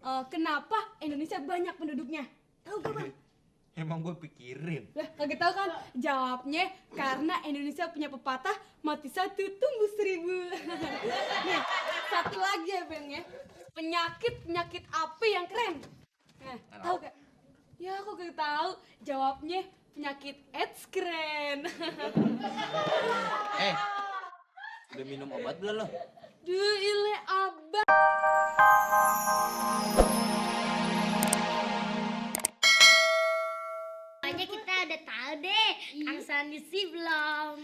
Kenapa Indonesia banyak penduduknya? Tahu gak bang? Emang gue pikirin. Lah kagak tahu kan? Jawabnya karena Indonesia punya pepatah mati satu tumbuh seribu. Nih, satu lagi ya bang ya. Penyakit apa yang keren? Nah, tahu gak? Ya aku gak tahu. Jawabnya penyakit AIDS keren. Udah minum obat belum lo? Duh, ile abang. Pokoknya kita udah tahu deh, Kang Sandi sih belum.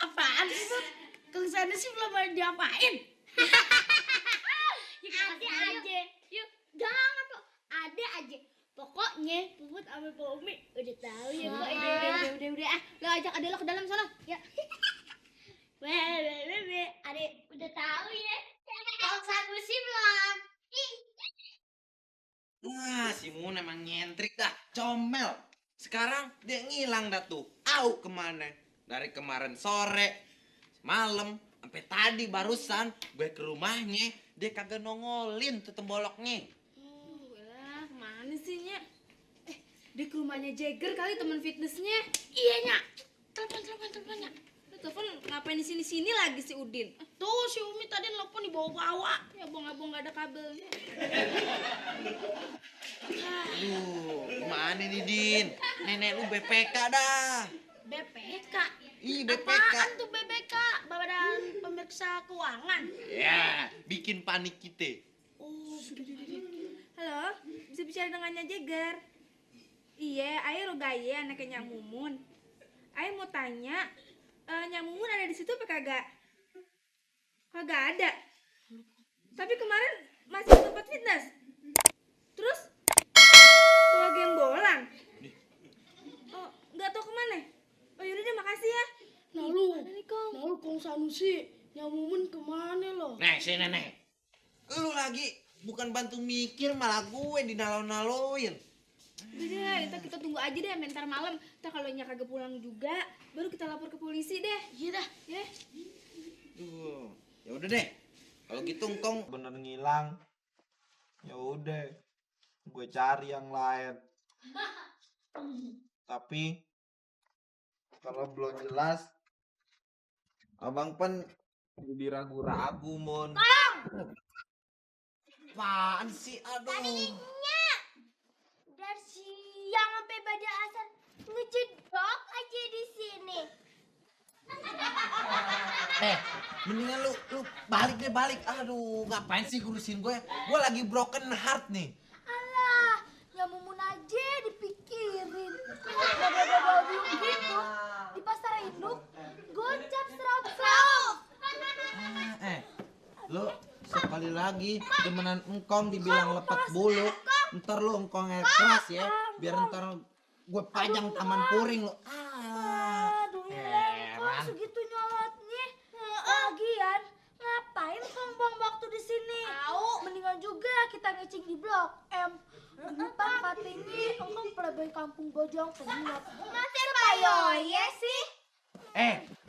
Apaan sih, Bud? Kang Sandi sih belum ada diapain? Ya ada aja. Yuk, jangan kok. Ada aja. Pokoknya Puput sama Pak Umi udah tahu ya kok. Udah. Lo ajak adek lo ke dalam sana. Ya. Adek udah tahu ya. Kang Sandi sih belum. Wah, si Mun emang nyentrik dah, comel. Sekarang dia ngilang dah tuh. Au kemana? Dari kemarin sore, malam, sampai tadi barusan gue ke rumahnya, dia kagak nongolin tuh temboloknya. Lah, mana sih nya? Dia ke rumahnya Jagger kali teman fitnessnya. Iya, Nya. Telepon. Telepon ngapain di sini lagi si Udin? Tuh si Umi tadi nelfon dibawa-bawa. Ya bong gak ada kabelnya. Aduh, gimana nih Din? Nenek lu BPK dah. BPK. Ih, BPK. Apaan tuh BPK? Badan Pemeriksa Keuangan. Ya, bikin panik kita. Oh, Halo, bisa bicara dengannya Jagger? Iya, Ayah Rogaye anaknya Nyang Mumun. Ayah mau tanya, Nyang Mumun ada di situ apa kagak? Kagak ada. Tapi kemarin masih di tempat fitness. Terus lagi yang bolang. Oh, nggak tahu kemana. Oh yaudah deh, makasih ya. Lalu Kong Sanusi, Nyang Mumun kemana lo? Nek, si nenek. Lu lagi bukan bantu mikir, malah gue dinalo-naloin. Udah deh, kita tunggu aja deh mentar malam. Ntar kalau Nya kagak pulang juga, baru kita lapor ke polisi deh. Iya dah. Ya. Ya udah deh. Kalau gitu engkong bener ngilang. Ya udah. Gue cari yang lain. Tapi kalau belum jelas, Abang Pen jadi ragu-ragu, Mon. Apaan sih? Aduh. Dari siang sampai pada asar ngejedok aja di sini. Mendingan lu balik. Aduh, ngapain sih ngurusin gue? Gue lagi broken heart nih. Alah, Nyang Mumun aja dipikirin. Bawa gitu di pasar induk gocap serap-serap. Lu sekali lagi temenan engkong dibilang lepas bulu, ntar lu engkongnya keras ya, biar ntar gue pajang taman puring lu. Aduh, kok segitu nyolotnya? Lagian ngapain kong buang waktu di sini? Mendingan juga kita ngecing di Blok M. Depan katanya engkong playboy kampung Bojong Penyot. Masih payoye sih?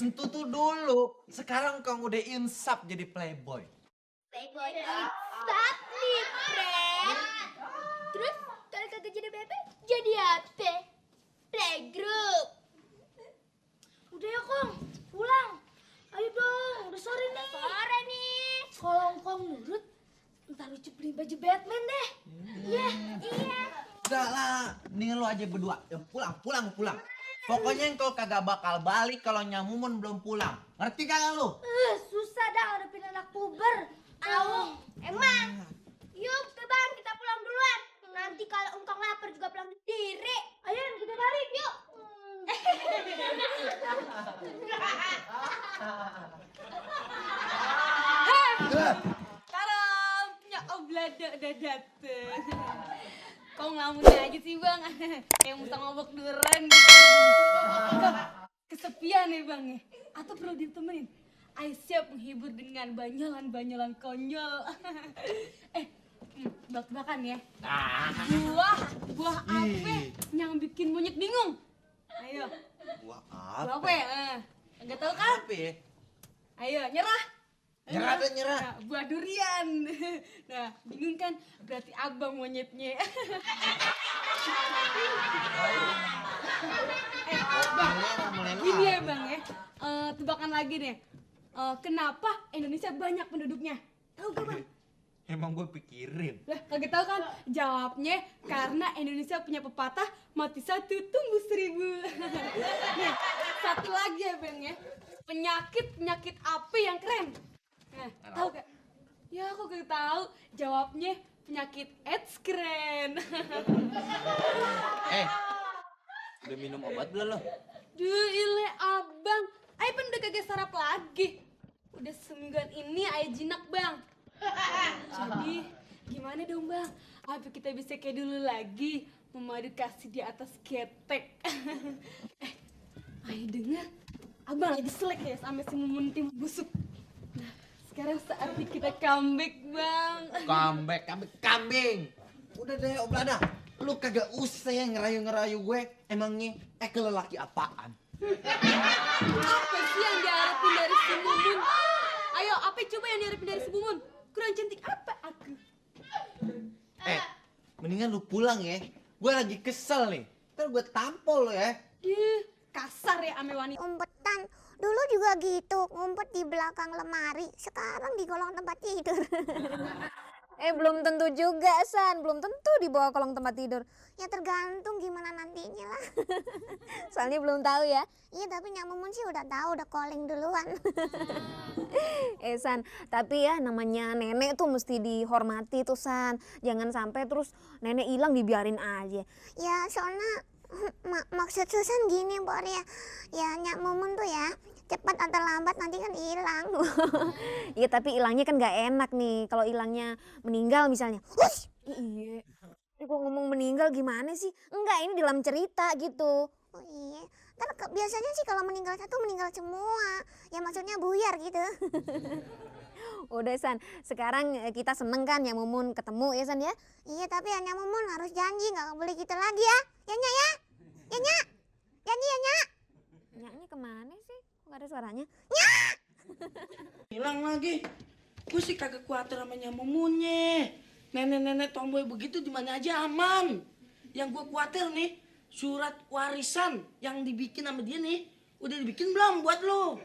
Itu tuh dulu. Sekarang engkong udah insap jadi playboy. Playboy insap nih, friend. Terus kalau kagak jadi bebe, jadi apa? Playgroup. Udah ya Kong, pulang. Ayo dong, udah sore nih. Kalau Kong nurut, ntar Ucup beli baju Batman deh. Iya. Udah lah, mendingan lu aja berdua. Ya, pulang. Pokoknya engkau kagak bakal balik kalau Nyang Mumun belum pulang. Ngerti kagak lu? Susah dah ngadepin anak puber. Emang. Yuk, Bang, kita pulang duluan. Nanti kalau engkau lapar juga pulang sendiri. Ayo, kita balik yuk. Taram, Nya Oblada udah dateng. Kok ngelamun aja sih bang? Yang bisa ngobok duren gitu. Kesepian nih bang ya? Atau perlu ditemenin? Ayo siap menghibur dengan banyalan konyol. Bak-bakan ya. Buah apa yang bikin monyet bingung? Ayo. Buah Buah apa? apa ya? Enggak tahu kan? Apa ya? Ayo, nyerah. Nyerah deh, nyerah. Nah, buah durian. Nah, bingung kan? Berarti abang monyetnya. Bang, gini ya bang ya. Tebakan lagi deh. Kenapa Indonesia banyak penduduknya? Tahu gak bang? Emang gue pikirin. Lah, kagak tahu kan? Jawabnya karena Indonesia punya pepatah mati satu tumbuh seribu. Nih, satu lagi ya bang ya. Penyakit apa yang keren? Nah, tahu gak? Ya aku gak tahu. Jawabnya penyakit AIDS keren. Udah minum obat belum lo? Duh, ile abang. Ayo kan udah kagak sarap lagi. Udah semingguan ini ayo jinak bang. Jadi gimana dong bang? Apa kita bisa kayak dulu lagi? Memadu kasih di atas ketek. Ayo denger. Abang lagi selek ya sama si Mumun tim busuk. Nah, sekarang saatnya kita comeback bang. Kambing. Udah deh, Oblada. Lu kagak usah ya ngerayu-ngerayu gue. Emangnya kelelaki apaan? Apa sih yang diharapin dari si Mumun? Ayo, apa coba yang diharapin dari si Mumun? Kurang cantik apa aku? Mendingan lu pulang ya. Gue lagi kesel nih. Ntar gue tampol lo ya. Kasar ya ame wanita. Umpetan. Dulu juga gitu, ngumpet di belakang lemari. Sekarang di kolong tempat tidur. Belum tentu juga, San. Belum tentu di bawah kolong tempat tidur. Ya tergantung gimana nantinya lah. Soalnya belum tahu ya. Iya, tapi Nyak Mumun sih udah tahu, udah calling duluan. San, tapi ya namanya nenek tuh mesti dihormati tuh, San. Jangan sampai terus nenek hilang dibiarin aja. Ya, soalnya maksud Susan gini, Bor ya. Ya Nyak Mumun tuh ya, cepat atau lambat nanti kan hilang. Iya, tapi hilangnya kan gak enak nih. Kalau hilangnya meninggal misalnya. Hush! Iya. Kok ngomong meninggal gimana sih? Enggak, ini dalam cerita gitu. Oh iya. Kan biasanya sih kalau meninggal satu meninggal semua. Ya maksudnya buyar gitu. Udah San, sekarang kita seneng kan Nyak Mumun ketemu ya San ya? Iya, tapi Nyak Mumun harus janji gak boleh gitu lagi ya. Ya Nyak ya? Ya Nyak? Janji ya Nyak? Nyaknya kemana sih? Kok gak ada suaranya? Nyak! Hilang lagi. Gue sih kagak khawatir sama Nyak Mumunnya. Nenek-nenek tomboy begitu di mana aja aman. Yang gue khawatir nih, surat warisan yang dibikin sama dia nih, udah dibikin belum buat lo?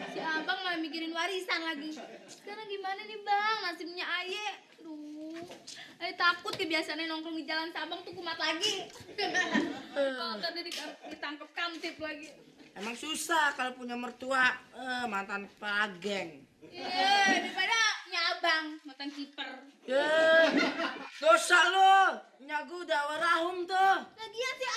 Si abang malah mikirin warisan lagi. Sekarang gimana nih bang, nasibnya Aye? Aduh, Aye takut kebiasaannya nongkrong di jalan Sabang tuh kumat lagi. Kalau dia ditangkap kamtip lagi. Emang susah kalau punya mertua, mantan kepala geng. Iya, daripada Nyak Abang, mantan kiper. Dosa lo, Nyak gue udah warahum tuh. Lagian sih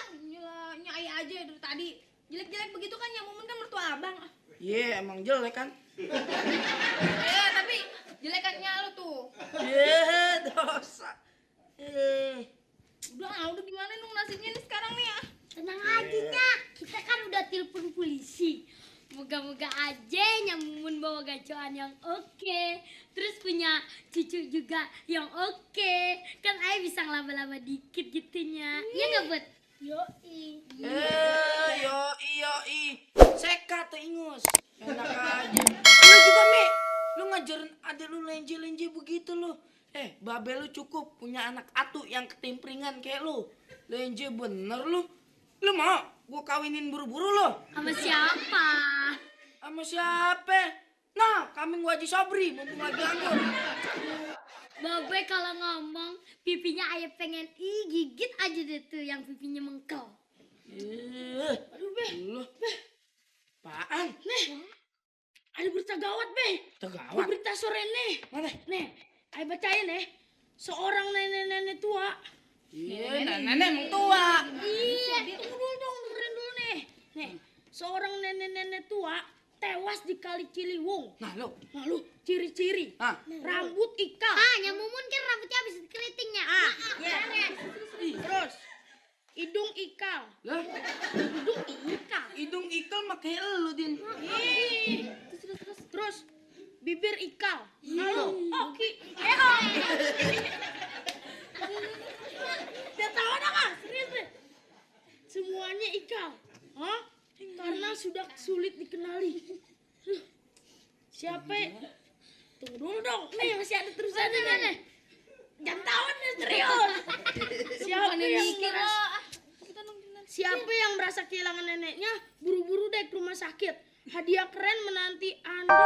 Nyak Aye aja dari tadi. Jelek-jelek begitu kan Nyak Mumun kan mertua abang. Iya, emang jelek kan? Iya, tapi jelekannya lu tuh. Iya, dosa. Udah gimana dong nasibnya nih sekarang nih ya? Tenang aja Nyak, kita kan udah telepon polisi. Moga-moga aja Nyak Mumun bawa gacoan yang oke. Terus punya cucu juga yang oke. Kan Ay bisa ngelaba-laba dikit gitunya. Iya nggak Bud? Yoi. Yoi. Sekat tuh ingus. Enak aja. Lu juga, Mi. Lu ngajarin adek lu lenje-lenje begitu lu. Babe lu cukup punya anak atu yang ketimpringan kayak lu. Lenje bener lu. Lu mau gua kawinin buru-buru lu? Sama siapa? Sama siapa? Nah, kambing Haji Sobri mumpung lagi anggur. Babe kalau ngomong pipinya Ayah pengen gigit aja deh tuh yang pipinya mengkel. Aduh, Be. Lu. Apaan? Nih, ada berita gawat, Be. Tegawat. Berita sore nih. Mana? Nih, Ayah bacain nih. Seorang nenek-nenek tua. Iya, nenek emang tua. Iya, tunggu dulu dengerin dulu nih. Nih, seorang nenek-nenek tua tewas di Kali Ciliwung. Nah, lu. Ciri-ciri. Ah. Rambut ikal. Nyak Mumun kan rambutnya habis keritingnya. Terus, hidung ikal. Lah, Hidung ikal. hidung ikal make elu, Din. Terus, bibir ikal. Oke. Dia tahu ada kan? Serius deh. Semuanya ikal. Karena sudah sulit dikenali. Siapa? Tunggu dulu dong. Nih masih ada terusannya nih. Jangan tahu nih serius. Siapa yang merasa kehilangan neneknya, buru-buru deh ke rumah sakit. Hadiah keren menanti Anda.